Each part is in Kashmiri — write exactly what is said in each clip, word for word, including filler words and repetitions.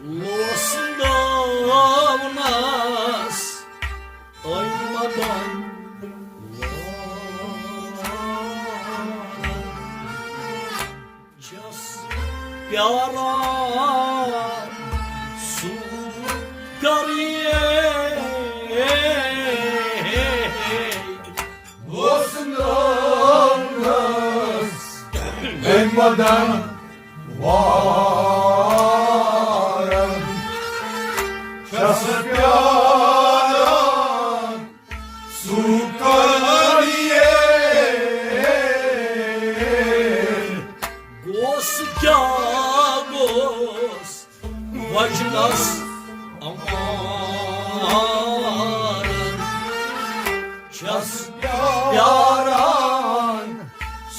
لوسناونس أمۍ مدن چھس پیاران سُہ کر یی۔ لوسناونس أمۍ مدن وارن چھس پیاران سُہ کر یی۔ گوس کیٛاہ گوس وجنس امارن چھس پیاران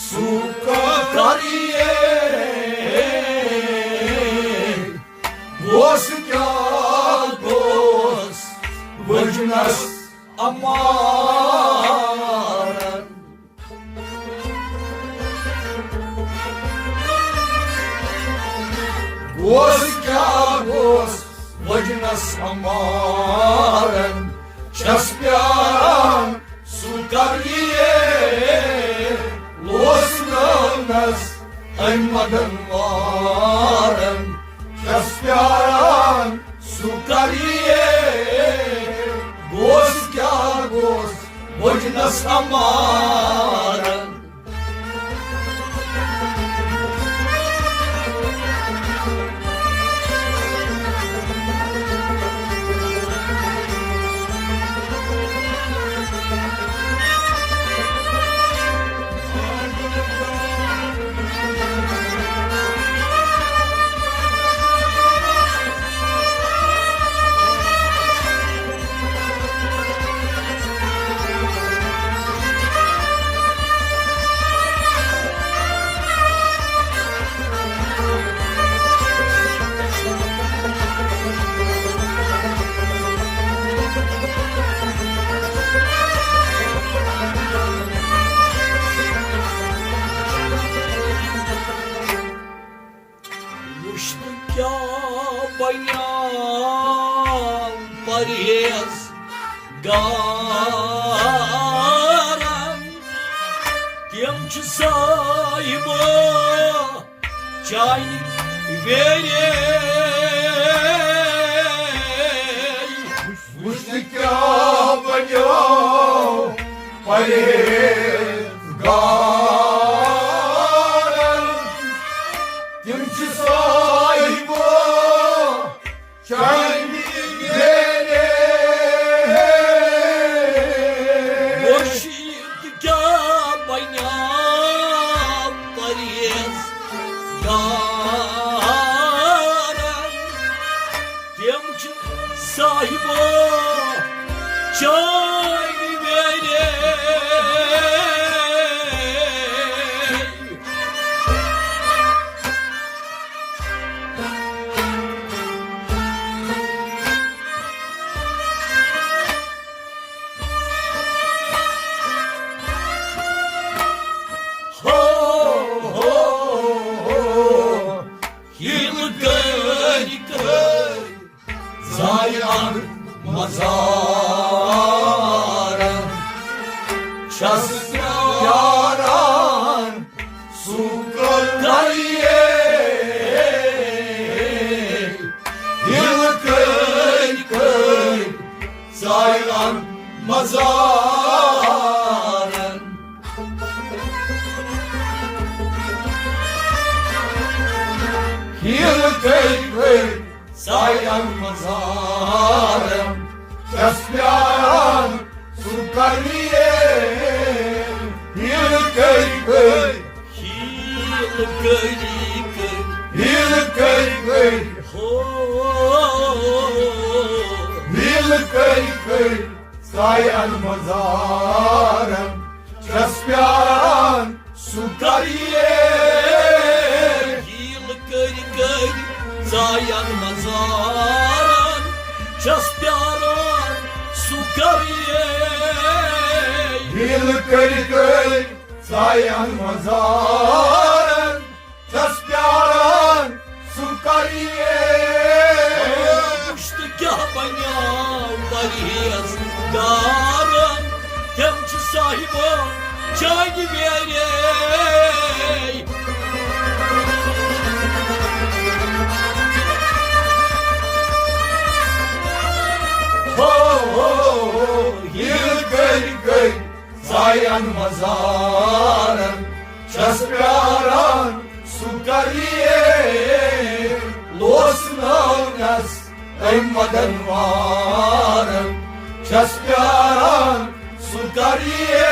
سُہ کر یی۔ گوس کیٛاہ گوس وجنس امارن۔ گوس کیٛاہ گوس وجنس امارن چھس پیاران سُہ کر یی۔ لوسناونس أمۍ مدن وارن چھس پیاران سُہ کر یی۔ گوس کیٛاہ گوس وجنس امارن۔ وُچھ تہٕ کیٛاہ بنیٛاو پرہیز گارن۔ تِم چھِ صاحبہٕ چانہِ ویرے۔ وُچھ تہٕ کیٛاہ بنیٛاو پرہیزگارن۔ تِم چھِ صاحبہٕ چانہِ ویرے۔ وُچھ تہٕ کیٛاہ بنیٛاو پرہیزگارن۔ تِم چھِ صاحبہٕ چانہِ ویرے۔ ہو، ہو، ہو، ہیٖلہٕ کٔرۍ کٔرۍ زایہِ اَنٛد مزارن۔ چھَس پیاران سُہ کر یی۔ ہیٖلہٕ کٔرۍ کٔرۍ زایہِ اَنٛد مزارن۔ ہیٖلہٕ کٔرۍ کٔرۍ زایَن مزارن، چھَس پیاران سُہ کر یی۔ ہیٖلہٕ کٔرۍ کٔرۍ، ہیٖلہٕ کٔرۍ کٔرۍ، ہیٖلہٕ کٔرۍ کٔرۍ، ہو۔ ہیٖلہٕ کٔرۍ کٔرۍ زایَن مزارن، چھَس پیاران سُہ کر یی۔ ہیٖلہٕ کٔرۍ کٔرۍ زایَن مزارن، چھَس پیاران سُہ کر یی۔ ہیٖلہٕ کٔرۍ کٔرۍ زایَن مزارن، چھَس پیاران سُہ کر یی۔ کران، تِم چھِ صاحبو چانہِ ویرے۔ ہو، ہو، ہو، ہیٖل کٔرۍ کٔرۍ ژایَن مزارن، چھَس پیاران سُہ کریے لوس ناونس۔ أمۍ مدن وارن چھَس پیاران، سُہ کریے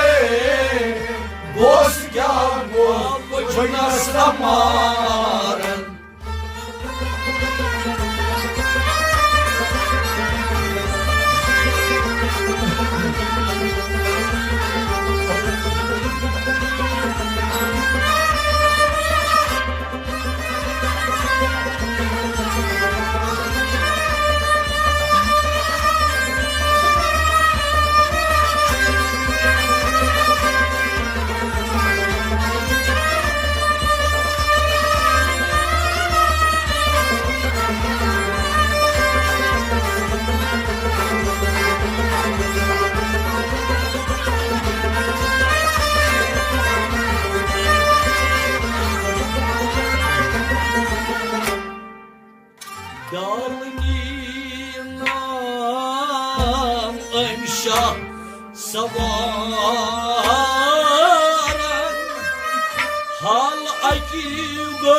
گوس کیٛاہ گوس وٕنِس تام مارن۔ دالنی نام أمۍ شاہ سوارن، حال اکی گو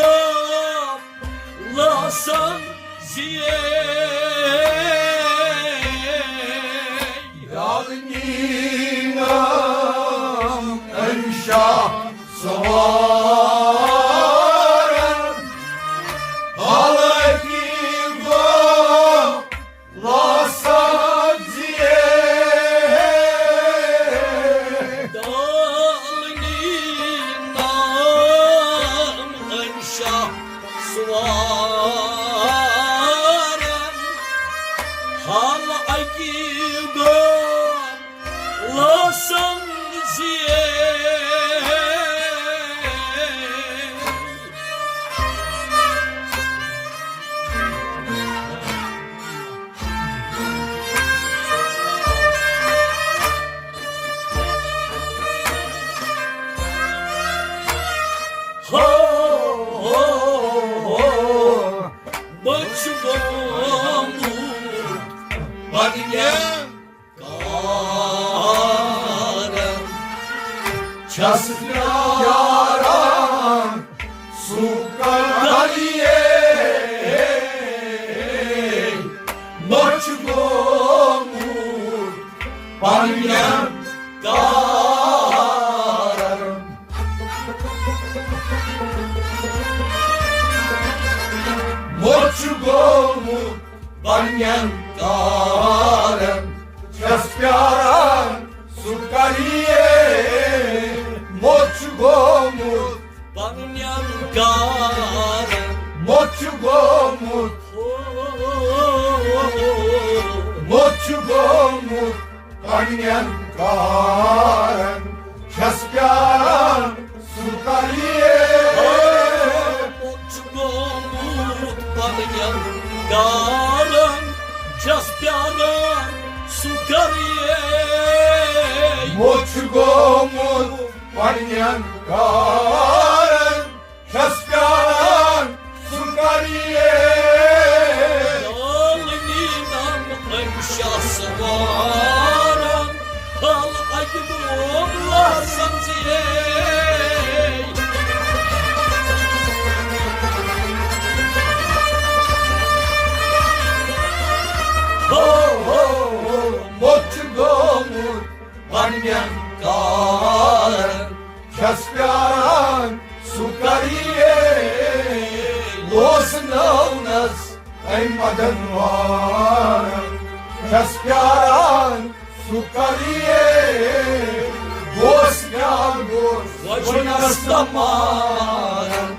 لاسن زیے۔ دالنی نام أمۍ شاہ سوارن، حالانکہ گو لاسن زیے۔ دالنی نام أمۍ شاہ سوارن، حال اکی گو لاسن زیے۔ ہو، ہو، ہو، بہٕ چھُس گوٚمُت پننٮ۪ن کارن، چھَس پیاران سُہ کریے، مےٚ چھُ گوٚمُت پننٮ۪ن کارن۔ مےٚ چھُ گوٚمُت پننٮ۪ن کارن، چھَس پیاران سُہ کریے۔ مےٚ چھُ گوٚمُت پننٮ۪ن کارن۔ مےٚ چھُ گوٚمُت، مےٚ چھُ گوٚمُت پننٮ۪ن کارن، چھَس پیاران سُہ کریے۔ مےٚ چھُ گوٚمُت پننٮ۪ن کارن، چھَس پیاران سُہ کریے۔ مےٚ چھُ گوٚمُت پننٮ۪ن کارن، چھَس پیاران سُہ کریے۔ دالنی نام أمۍ شاہ سوارن، حال اکی گو لاسن زیے۔ ہو، ہو، ہو، مےٚ چھُ گوٚمُت پننٮ۪ن کارن، چھَس پیاران سُہ کریے۔ لوس ناونس أمۍ مدن وارن، چھَس پیاران سُہ کریے۔ گوٚوس کیٛاہ گوٚوس وٕنِس تام مارن۔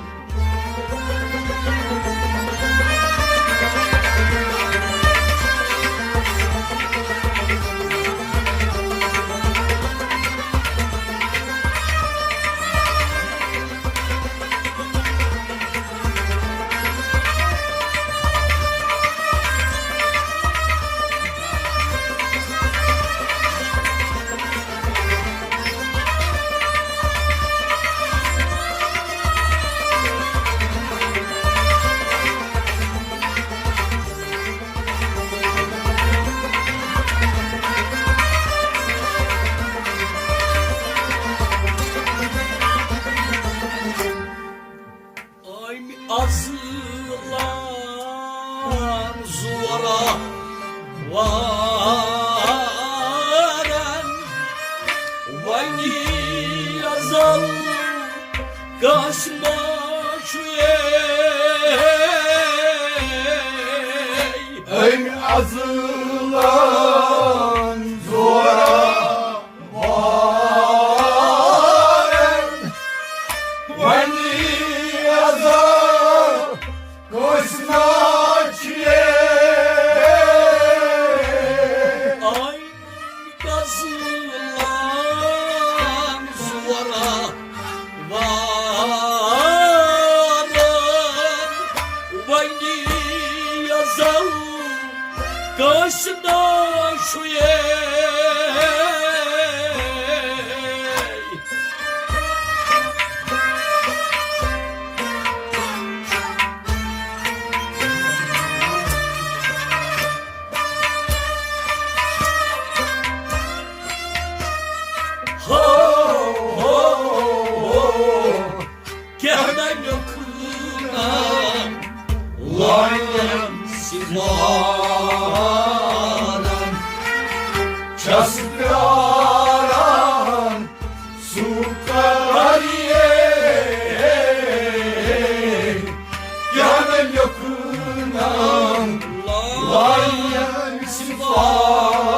زورا وارن، ولی ازل کس ما چھُ۔ أمۍ ازلن زورا وارن، ولی ازل کس ما چھُ۔ آی گزلان زورا وارن، ولی ازل کس ما چھُ۔ ہو، ہو، ہو، کیٛاہ نہ لیوٚکھنم لانٮ۪ن سِوارن۔ چھَس پیاران سُہ کر یِیہِ، کیٛاہ نہ لیوٚکھنم لانٮ۪ن سِوارن۔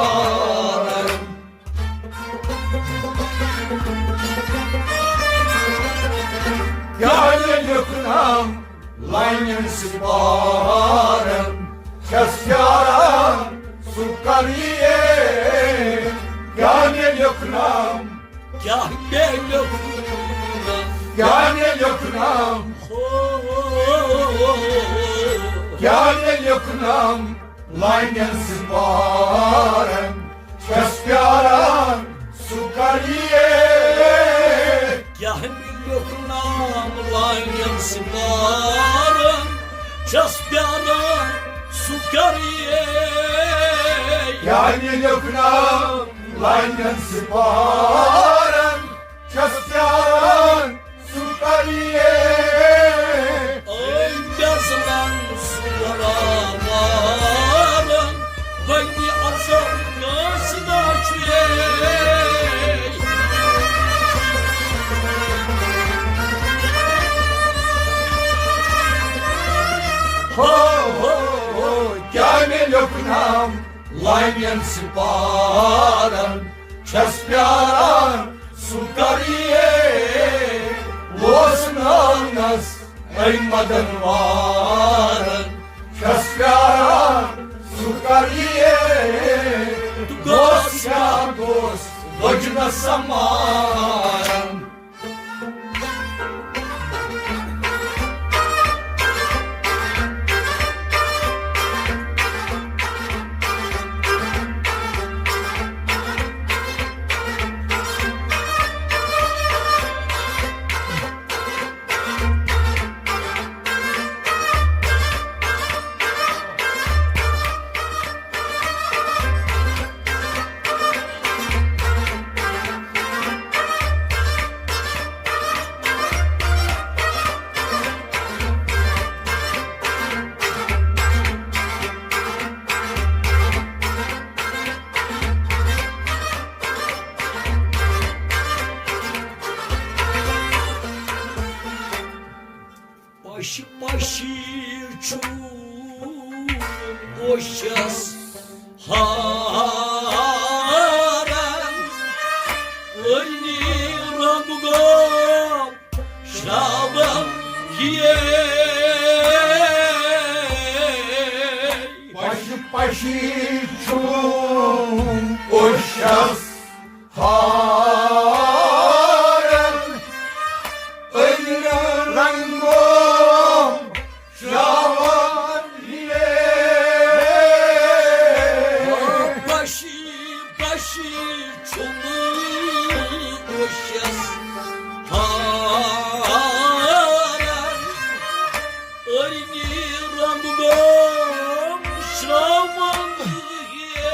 کیٛاہ مےٚ لیوٚکھنم لانٮ۪ن سِوارن، چھَس پیاران سُہ کر یِیہِ۔ کیٛاہ مےٚ لیوٚکھنم، کیٛاہ مےٚ لیوٚکھنم، کیٛاہ مےٚ لیوٚکھنم، ہو، کیٛاہ مےٚ لیوٚکھنم لانٮ۪ن سِوارن، چھَس پیاران سُہ کر یِیہِ۔ کیٛاہ مےٚ لیوٚکھنم لانٮ۪ن سِوارن، چھَس پیاران سُہ کر یِیہِ۔ کیٛاہ مےٚ لیوٚکھنم لانٮ۪ن سِوارن، چھَس پیاران سُہ کر یِیہِ۔ أمۍ گزلن زورا وارن، ولی ازل کس ما چھُ۔ ہو، ہو، ہو، کیٛاہ مےٚ لیوٚکھنم لانٮ۪ن سِوارن، چھَس پیاران سُہ کر یِیہِ۔ اوس ناونس أمۍ مدن وارن، چھَس پیاران سُہ کر یِیہِ۔ دوس یا دوس لوٚج نہ سمارن۔ پشہِ پشہِ چھُم اوشس ہاران، أنی رنگ گوٚو شرابن کھیے۔ پشہِ پشہِ چھُم اوشس ہارن، أنی رنگ گوٚو شرابن کھیے۔ پشہِ پشہِ چھُم اوشس ہارن، أنی رنگ گوٚو شرابن کھیے۔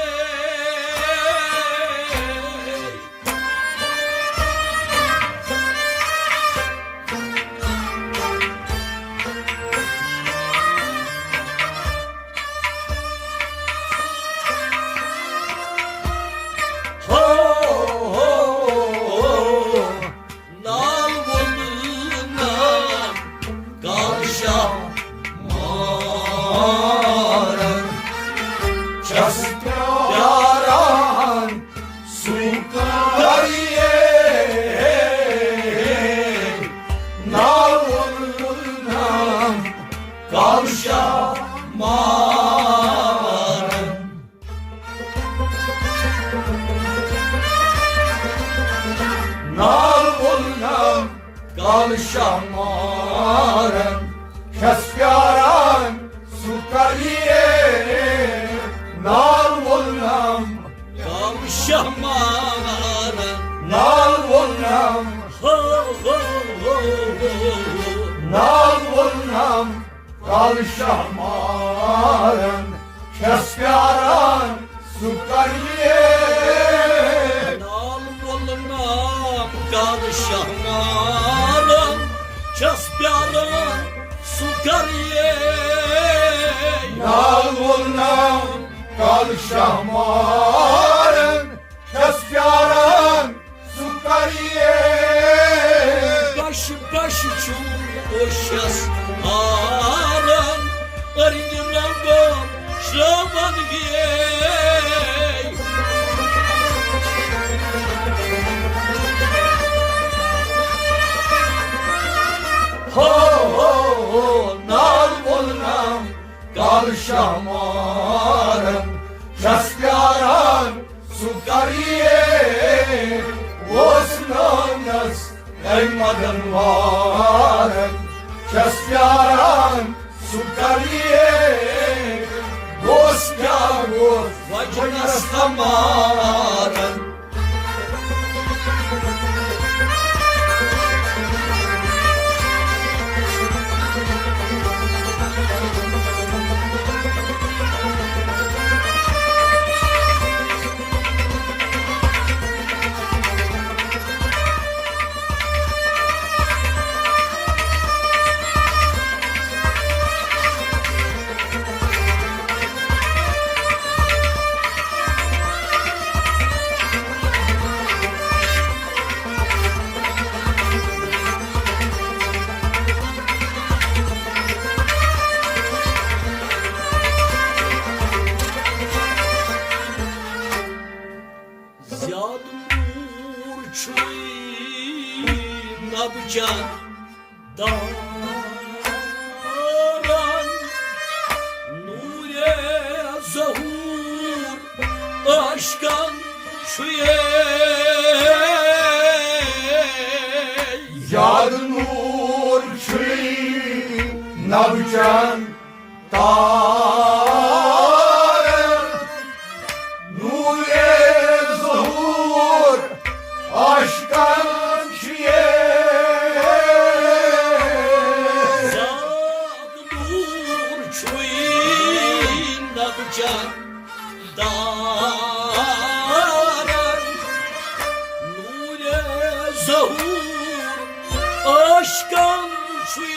کالہٕ شاہ مارن چھَس پیاران، سُہ کر یِیے۔ نال وولنم کالہٕ شاہ مارن۔ نال وولنم، ہو، ہو، ہو، ہو، ہو۔ نال وولنم کالہٕ شاہ مارن چھَس پیاران، سُہ کر یِیے۔ نال وولنم کالہٕ شاہ مارن چھَس پیاران، سُہ کر یِیے۔ نال وولنم کالہٕ شاہ مارن چھَس پیاران، سُہ کر یِیے۔ بش بش چھُ اوشس ہاران، أرنہِ رنگو شرٛاوان گیے۔ ہو، ہو، ہو، نال وولنم کالہٕ شاہ مارن چھَس پیاران، سُہ کر یِیے۔ اوس نانس اے مدن وارن چھَس پیاران، سُہ کر یِیے۔ اوس کیٛاہ اوس وجنس تمارن۔ زیادٕ نوٗر چھُے نبہٕ چن دارن، نوٗرِ ظہوٗر عاشقن چھُے۔ زیادٕ نوٗر چھُے نبہٕ چن تارن، نوٗرِ ظہوٗر عاشقن چھُے۔ زیادٕ نوٗر چھُے نبہٕ چن دارن، نوٗرِ ظہوٗر عاشقن چھُے۔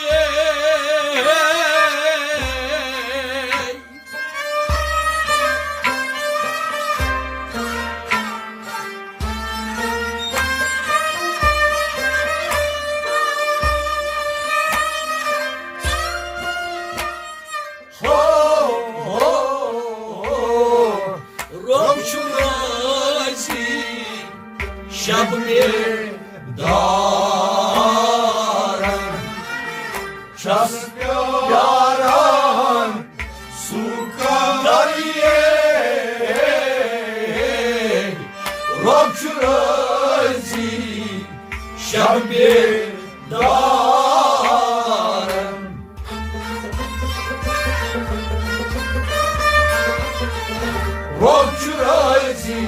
ہو، ہو، ہو، رۄب چھُ رٲضی شب بیدارن چھَس پیاران، سُہ کر یِیے۔ رۄب چھُ رٲضی شب بیدارن۔ رۄب چھُ رٲضی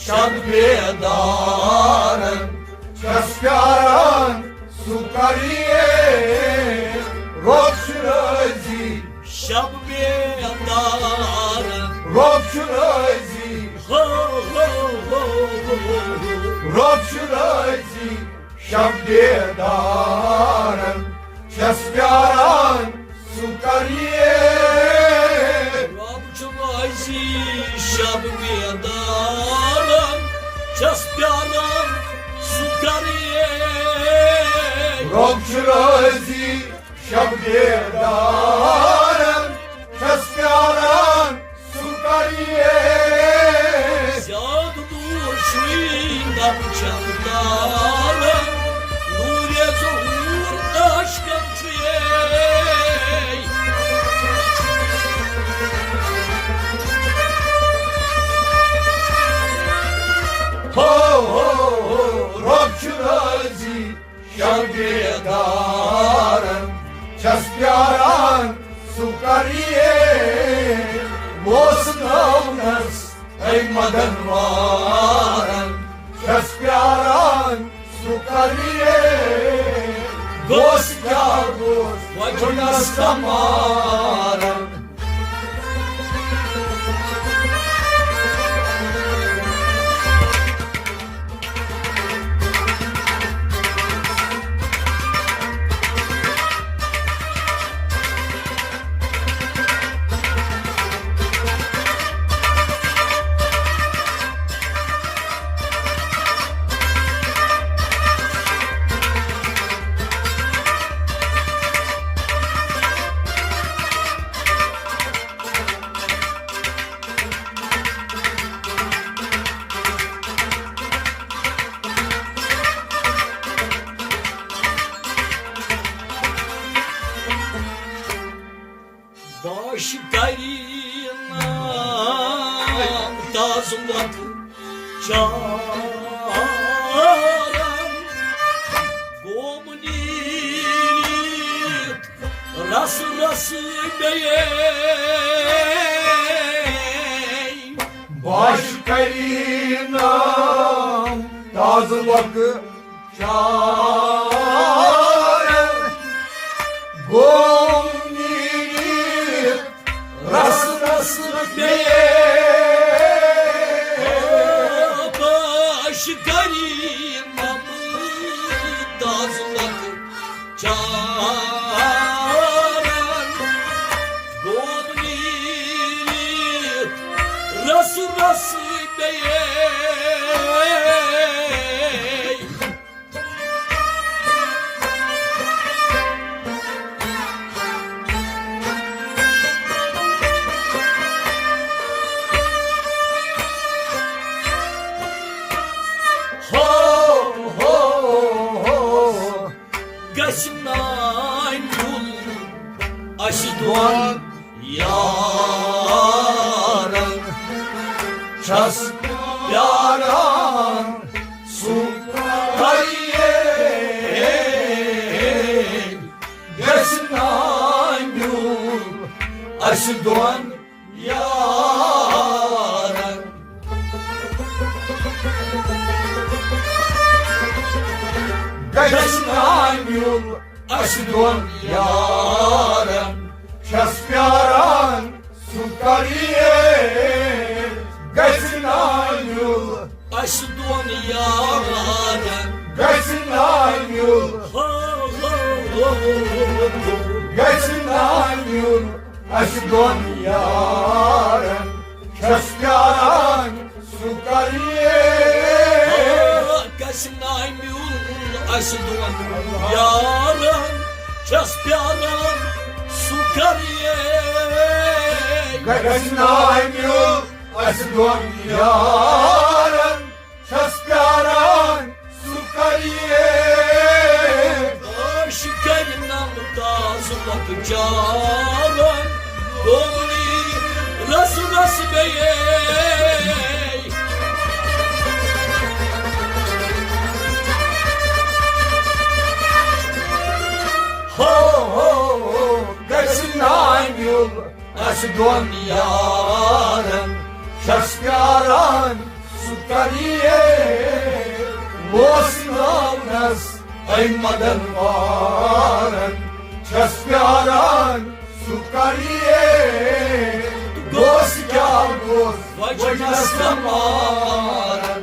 شب بیدارن چھَس پیاران، سُہ کر یِیے۔ رۄب چھُ رٲضی شب بیدارن۔ رۄب چھُ رٲضی۔ ہو، ہو، ہو، ہو، ہو۔ رۄب چھُ رٲضی شب بیدارن چھَس پیاران، سُہ کر یِیے۔ رۄب چھُ رٲضی شب بیدارن چھَس پیاران، سُہ کر یِیے۔ رۄب چھُ رٲضی شب بیدارن چھَس پیاران، سُہ کر یِیے۔ زیادٕ دوٗر چھُے نبہٕ چن دارن، نوٗرِ ظہوٗر عاشقن چھُے۔ ہو، ہو، ہو، رۄب چھُ رٲضی شب سمارن۔ باش کرینم تازٕ لۄکہٕ چارن، گوم نیٖرِتھ رس رس بیٚیے۔ باش کرینم تازٕ لۄکہٕ چارن، گوم نیٖرِتھ رس رس بیٚیے۔ باش کرینم تازٕ لۄکہٕ چارن، گوم نیٖرِتھ رس رس بیٚیے۔ ہو، ہو، ہو۔ گژھِ نامیُل اَسہِ دۄن یارن، چھَس پیاران سُہ کَرِ۔ گژھِ نامیُل اَسہِ دۄن یارن۔ گژھِ نامیُل اَسہِ دۄن یارن۔ چھَس پیاران سُہ کَرِ۔ گژھِ نامیُل اَسہِ دۄن یارن۔ گژھِ نامیُل۔ ہو، ہو، ہو، ہو، ہو۔ گژھِ نامیُل اَسہِ دۄن یارن۔ چھَس پیاران سُہ کَرِ۔ گژھِ نامیُل اَسہِ دۄن یارن۔ چھَس پیاران سُہ کَرِ۔ گژھِ نامیُل اَسہِ دۄن یارن۔ چھَس پیاران سُہ کَرِ۔ باش کرینم تازٕ لۄکہٕ چارن، گوم نیٖرِتھ رس رس بیٚیے۔ ہو، ہو، ہو، گژھِ نامیُل اَسہِ دۄن یارن۔ چھَس پیاران سُہ کَرِ۔ اوس ناونس اَمہِ مدن وارن۔ چھَس پیاران سُہ کَرِ۔ گوٚژھ کیٛاہ گوٚژھ وۄنۍ چھُنس نہ مارن۔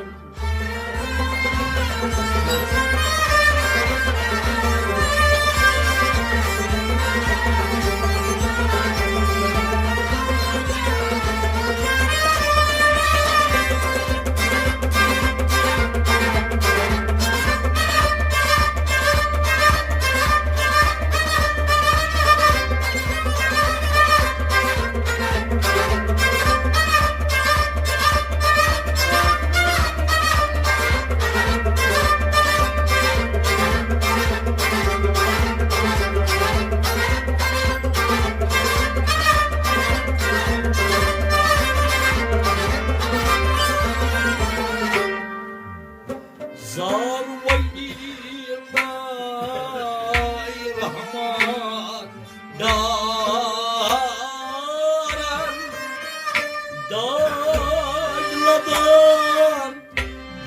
زار ولی ناے رحمان دارن، داج لدان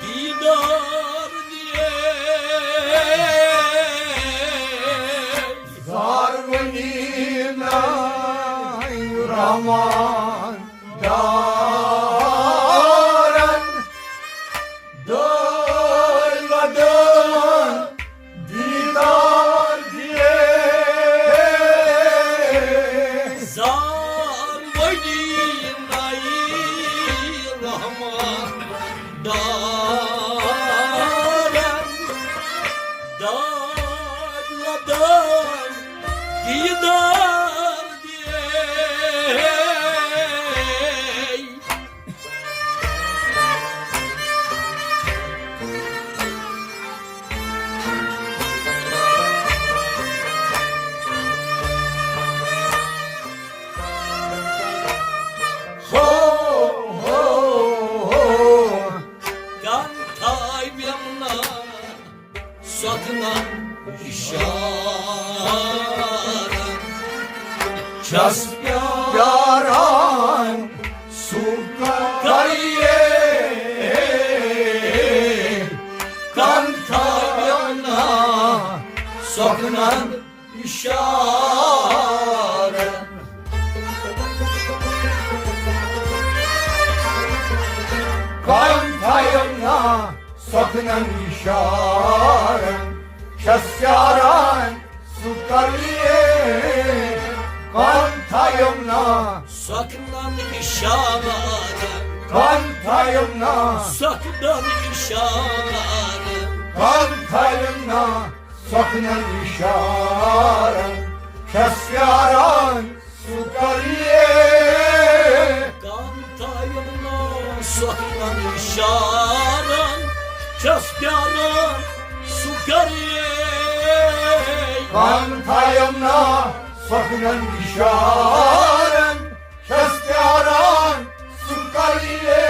دیدار دیے۔ زار ولی دارن دٲدۍ لدٲن دیدار دِیے۔ زار ؤنی نئی رحمان دارن دٲدۍ لدٲن دیدار دِیے۔ ہو، ہو، ہو۔ کم تھاوٮ۪م نا سۄکھنن اشارن۔ چھس پیاران سُہ کریے۔ کم تھاوٮ۪م نا سۄکھنن اشارن۔ کم تھاوٮ۪م نا سۄکھنن اشارن۔ چھس پیاران سُہ کریے۔ کم تھاوٮ۪م نا سۄکھنن اشارن۔ کم تھاوٮ۪م نا سۄکھنن اشارن۔ کم تھاوٮ۪م نا سۄکھنن اشارن۔ چھس پیاران سُہ کریے۔ کم تھاوٮ۪م نا سۄکھنن اشارن۔ چھس پیاران سُہ کریے۔ کم تھاوٮ۪م نا سۄکھنن اشارن۔ چھس پیاران سُہ کریے۔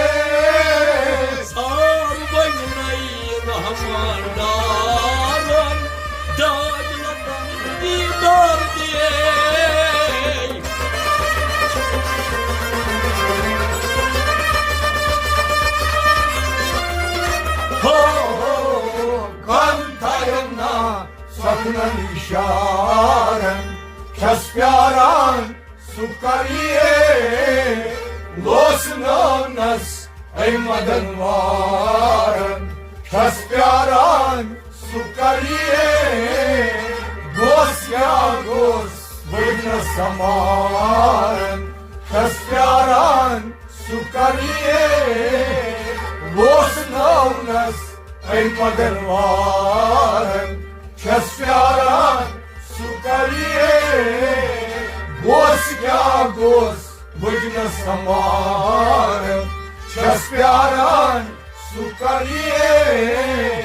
زار ؤنی نئی رحمان دارن دٲدۍ لدٲن دیدار دِیے۔ ہو، ہو، ہو، کم تھاوٮ۪م نا سۄکھنن اشارن۔ چھس پیاران سُہ کریے۔ لوس ناونس اے مدن وارن۔ چھس پیاران سُہ کریے۔ گوس کیا گوس بجنس سمارن۔ چھس پیاران سُہ کریے۔ لوس ناونس اے مدن وارن۔ چھس پیاران سُہ کریے۔ گوس کیا گوس بجنس سمارن۔ چھس پیاران سُہ کریے۔